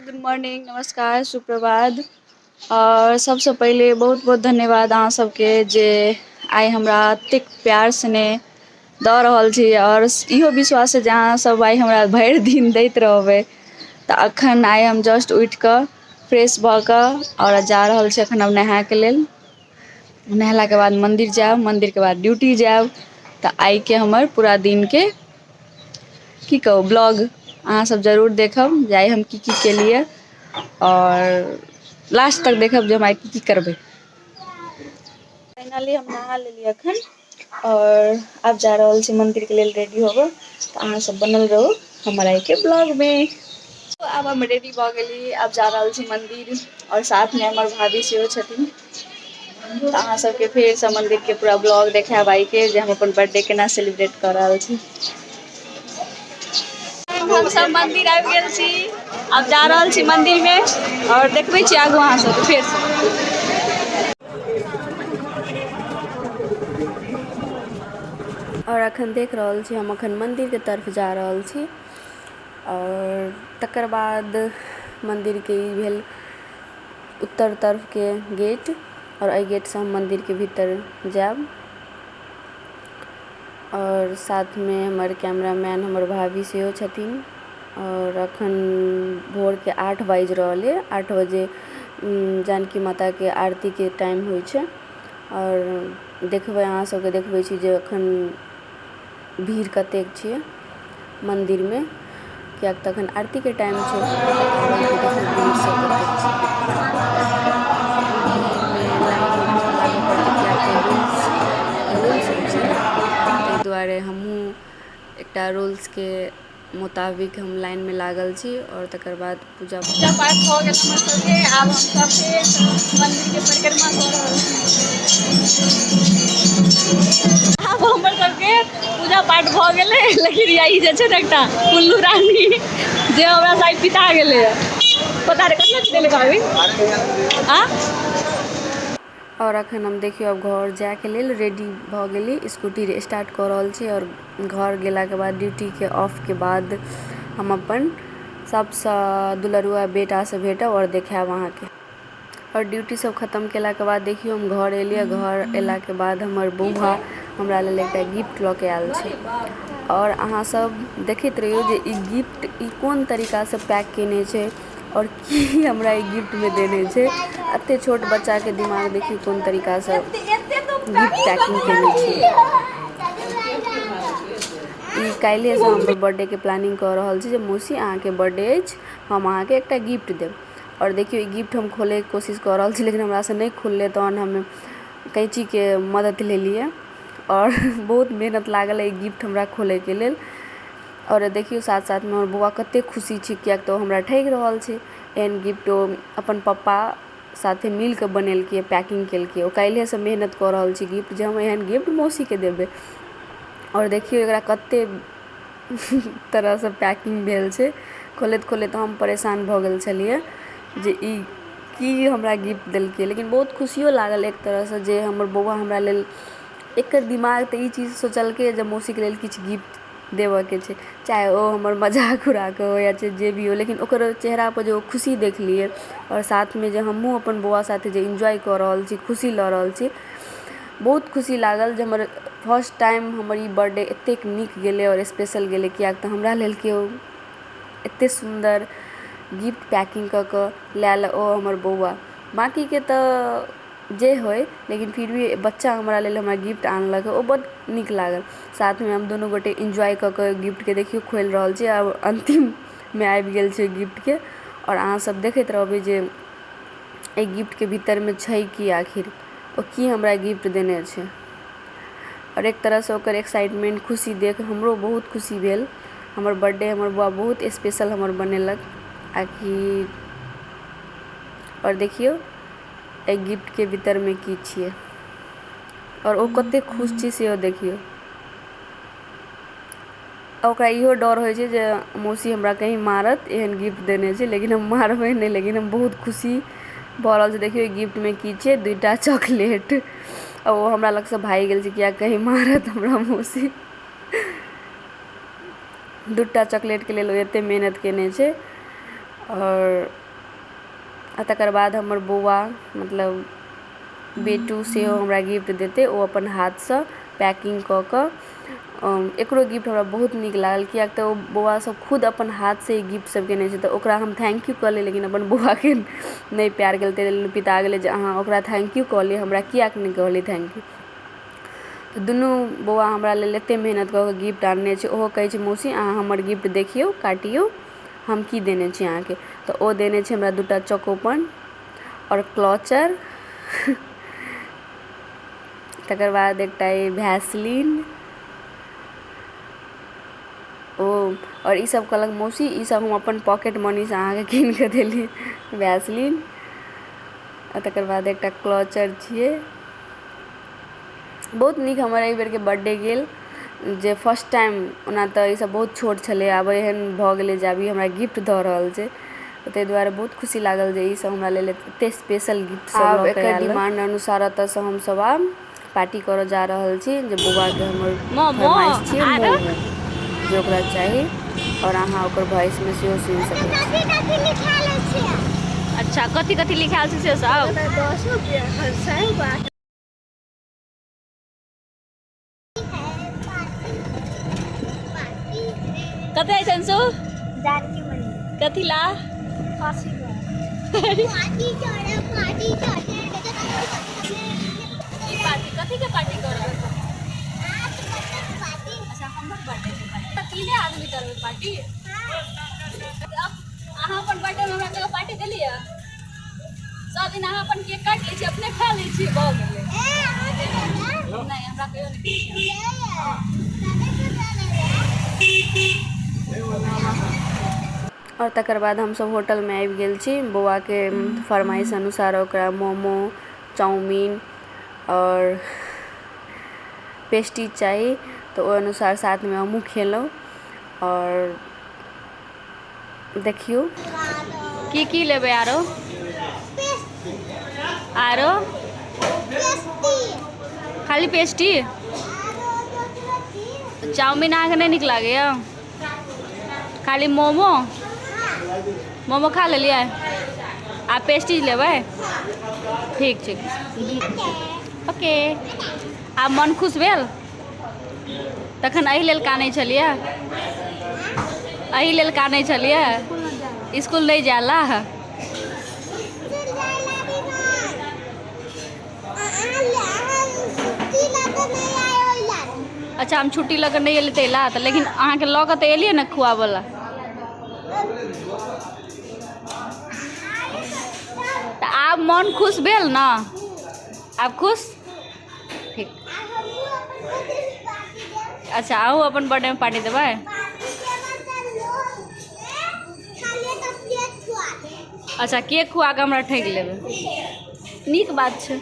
Good morning, नमस्कार, सुप्रभात। आओर सबसँ पहिले बहुत बहुत धन्यवाद अहाँ सबके जे आइ हमरा एतेक प्यार स्नेह दऽ रहल छी आओर इहो विश्वास अइ जे अहाँ सब आइ हमरा भरि दिन दैत रहबै। तऽ अखन आइ हम जस्ट उठि कऽ फ्रेश भऽ कऽ आओर जा रहल छी अखन हम नहायके लेल। नहेलाके बाद मन्दिर जायब, मन्दिरके बाद ड्यूटी जायब। तऽ आइके हमर पूरा दिनके की कहू ब्लॉग अहाँ सब जरूर देखब जे आइ हम की की केलियै आओर लास्ट तक देखब जे हम आइ की की करबै। फाइनली हम नहा लेलियै अखन आओर आब जा रहल छी मन्दिरके लेल रेडी होबऽ। तऽ अहाँ सब बनल रहू हमर आइके ब्लॉगमे। आब हम रेडी भऽ गेली, आब जा रहल छी मन्दिर आओर साथमे हमर भाभी सेहो छथिन। तऽ अहाँ सबके फेरसँ मन्दिरके पूरा ब्लॉग देखायब आइके जे हम अपन बर्थडे केना सेलिब्रेट कऽ रहल छी। हमसब मन्दिर आबि गेल छी, आब जा रहल छी मन्दिरमे आओर देखबै छी आगू अहाँ सबके फेरसँ। आओर अखन देख रहल छी हम अखन मन्दिरके तरफ जा रहल छी। आओर तकर बाद मन्दिरके ई भेल उत्तर तरफके गेट आओर एहि गेटसँ हम मन्दिरके भीतर जायब। आओर साथमे हमर कैमरामैन हमर भाभी सेहो छथिन। आओर अखन भोरके 8 बाजि रहल अइ। 8 बजे जानकी माताके आरतीके टाइम होइ छै। आओर देखबै अहाँ सबके देखबै छी जे अखन भीड़ कतेक छै मन्दिरमे, किएक तऽ अखन आरतीके टाइम छै। भीड़ सब कतेक छै। भीड़मे लाइनमे बहुत लागऽ पड़तै, किएक तऽ रूल्स सब छै। ताहि दुआरे हमहूँ एकटा रूल्सके मोताबिक हम लाइनमे लागल छी आओर तकर बाद पूजा पूजा पाठ भऽ गेल हमर सबके। आब हमसब फेर मन्दिरके परिक्रमा कऽ रहल छी। आब हमर सबके पूजा पाठ भऽ गेलै, लेकिन ई जे छै ने एकटा कुल्लू रानी जे हमरा से आइ पिता गेलै। पता नहि कतना पिटेलै भाभी आ। आओर अखन हम देखियौ आब घर जाइके लेल रेडी भऽ गेली, स्कूटी स्टार्ट कऽ रहल छी। आओर घर गेलाके बाद ड्यूटीके ऑफके बाद हम अपन सबसँ दुलरुआ बेटासँ भेटब आओर देखायब अहाँके। आओर ड्यूटी सब खतम केलाके बाद देखियौ हम घर एलियै। घर एलाके बाद हमर बौआ हमरा लेल एकटा गिफ्ट लऽ के आयल छै। आओर अहाँ सब देखैत रहियौ जे ई गिफ्ट ई कोन तरीकासँ पैक केने छै आओर की हमरा ई गिफ्टमे देने छै। एते छोट बच्चाके दिमाग देखियौ कोन तरीकासँ गिफ्ट पैकिंग केने छै। ई काल्हिएसँ हमर बर्थडेके प्लानिंग कऽ रहल छै जे मौसी अहाँके बर्थडे अछि, हम अहाँके एकटा गिफ्ट देब। आओर देखियौ ई गिफ्ट हम खोलैके कोशिश कऽ रहल छी, लेकिन हमरासँ नहि खुललै। तहन हम कैँचीके मदति लेलियै आओर बहुत मेहनत लागल ई गिफ्ट हमरा खोलैके लेल। आओर देखियौ साथ साथमे हमर बौआ कतेक खुशी छै, किएक तऽ ओ हमरा ठकि रहल छै। एहन गिफ्ट ओ अपन पप्पा साथे मिलकऽ बनेलकै, पैकिंग केलकै। ओ काल्हिएसँ मेहनत कऽ रहल छै गिफ्ट जे हम एहन गिफ्ट मौसीके देबै। आओर देखियौ एकरा कतेक तरहसँ पैकिंग भेल छै। खोलैत खोलैत हम परेशान भऽ गेल छलियै जे ई की हमरा गिफ्ट देलकै। लेकिन बहुत खुशियो लागल एक तरहसँ जे हमर बौआ हमरा लेल, एकर दिमाग तऽ ई चीज सोचलकै जे मौसीके लेल किछु गिफ्ट देबऽके छै, चाहे ओ हमर मजाक उड़ाकऽ हो या जे भी हो, लेकिन ओकर चेहरापर जे ओ खुशी देखलियै आओर साथमे जे हमहूँ अपन बौआ साथे जे इन्जॉय कऽ रहल छी, खुशी लऽ रहल छी, बहुत खुशी लागल जे हमर फर्स्ट टाइम हमर ई बर्थडे एतेक नीक गेलै आओर स्पेशल गेलै, किएक तऽ हमरा लेल केओ एतेक सुन्दर गिफ्ट पैकिंग कऽ कऽ लायल, ओ हमर बौआ। बाँकीके तऽ जे होइ, लेकिन फिर भी बच्चा हमरा लेल हमरा गिफ्ट आनलक, ओ बड्ड नीक लागल। साथमे हम दुनू गोटे इन्जॉय कऽ कऽ गिफ्टके देखियौ खोलि रहल छी। आब अन्तिममे आबि गेल छै गिफ्टके आओर अहाँसभ देखैत रहबै जे एहि गिफ्टके भीतरमे छै की, आखिर ओ की हमरा गिफ्ट देने छै। आओर एक तरहसँ ओकर एक्साइटमेन्ट खुशी देख हमरो बहुत खुशी भेल। हमर बर्थडे हमर बौआ बहुत स्पेशल हमर बनेलक आखिर। आओर देखियौ एहि गिफ्टके भीतरमे की छियै आओर ओ कतेक खुश छै सेहो देखियौ। ओकरा इहो डर होइ छै जे मौसी हमरा कहीँ मारत, एहन गिफ्ट देने छै, लेकिन हम मारबै नहि, लेकिन हम बहुत खुशी भऽ रहल छै। देखियौ ई गिफ्टमे की छै, 2टा चॉकलेट। आ ओ हमरा लगसँ भागि गेल छै, किएक कहीँ मारत हमरा मौसी। 2टा चॉकलेटके लेल ओ एतेक मेहनत केने छै। आओर तकर बाद हमर बौआ मतलब बेटू सेहो हमरा गिफ्ट देतै। ओ अपन हाथसँ पैकिंग कऽ कऽ एकरो गिफ्ट हमरा बहुत नीक लागल, किएक तऽ ओ बौआ सब खुद अपन हाथसँ ई गिफ्ट सब केने छै। तऽ ओकरा हम thank U कहलियै, लेकिन अपन बौआके नहि प्यार केलियै, ताहि लेल पिता गेलै जे अहाँ ओकरा thank U कहलियै, हमरा किएक नहि कहलियै thank U. तऽ दुनू बौआ हमरा लेल एतेक मेहनत कऽ कऽ गिफ्ट आनने छै। ओहो कहै छै, मौसी, अहाँ हमर गिफ्ट देखियौ, काटियौ, हम की देने छी अहाँके। तऽ ओ देने छै हमरा दूटा चोकोपन आओर क्लचर, तकर बाद एकटा ई भैसलिन ओ। आओर ईसब कहलक, मौसी, ईसब हम अपन पॉकेट मनीसँ अहाँके कीन कऽ देली। वैसलीन आ तकर बाद एकटा क्लचर छियै। बहुत नीक हमर एहिबेरके बर्थडे गेल, जे फर्स्ट टाइम। ओना तऽ ईसब बहुत छोट छलै, आब एहन भऽ गेलै जे आब ई हमरा गिफ्ट दऽ रहल छै, ताहि दुआरे बहुत खुशी लागल जे ईसब हमरा लेल एते स्पेशल गिफ्ट सब लऽ कऽ आयल। डिमांड अनुसार एतऽसँ हमसब आब पार्टी करऽ जा रहल छी, जे बौआके हमर फरमाइश छियै मोमो, जे ओकरा चाही। आओर अहाँ ओकर वॉइसमे सेहो सुनि सकै छी। अच्छा, कथी कथी लिखायल छै से सब? कतऽ छै अंशु? जानकी मंदिर। कथी ला? पार्टी चढ़े, पार्टी चढ़े। की पार्टी? कथी के पार्टी करबै? अच्छा, हमर बर्थडे के पार्टी? तीने आदमी करबै पार्टी। अब अहाँ अपन बर्थडे में हमरा कहियो पार्टी देलियै? सब दिन अहाँ अपन केक काटि लै छी, अपने खा लै छी, भऽ गेलै। नहि, हमरा कहियो नहि दै छियै। आओर तकर बाद हमसब होटलमे आबि गेल छी। बौआके फरमाइश अनुसार ओकरा मोमो, चाउमीन आओर पेस्ट्री चाही, तऽ ओहि अनुसार साथमे हमहूँ खेलहुँ। आओर देखियौ। की की लेबै? आरो आरो खाली पेस्ट्री, चाउमीन अहाँके नहि नीक लागैया? खाली मोमो। मोमो खा लेलियै आ पेस्ट्री लेबै। ठीक छै, ओके। आब मन खुश भेल? तखन एहि लेल कानै छलियै? एहि लेल कानै छलियै, इसकुल नहि जाय ला? अच्छा, हम छुट्टी लऽ कऽ नहि एलियै ताहि ला तऽ, लेकिन अहाँके लऽ कऽ तऽ एलियै ने खुआबऽ ला। तऽ आब मन खुश भेल ने? आब खुश? ठीक। अच्छा, अहूँ अपन बर्थडे में पार्टी देबै? अच्छा, केक खुआ कऽ हमरा ठकि लेबै। नीक बात छै।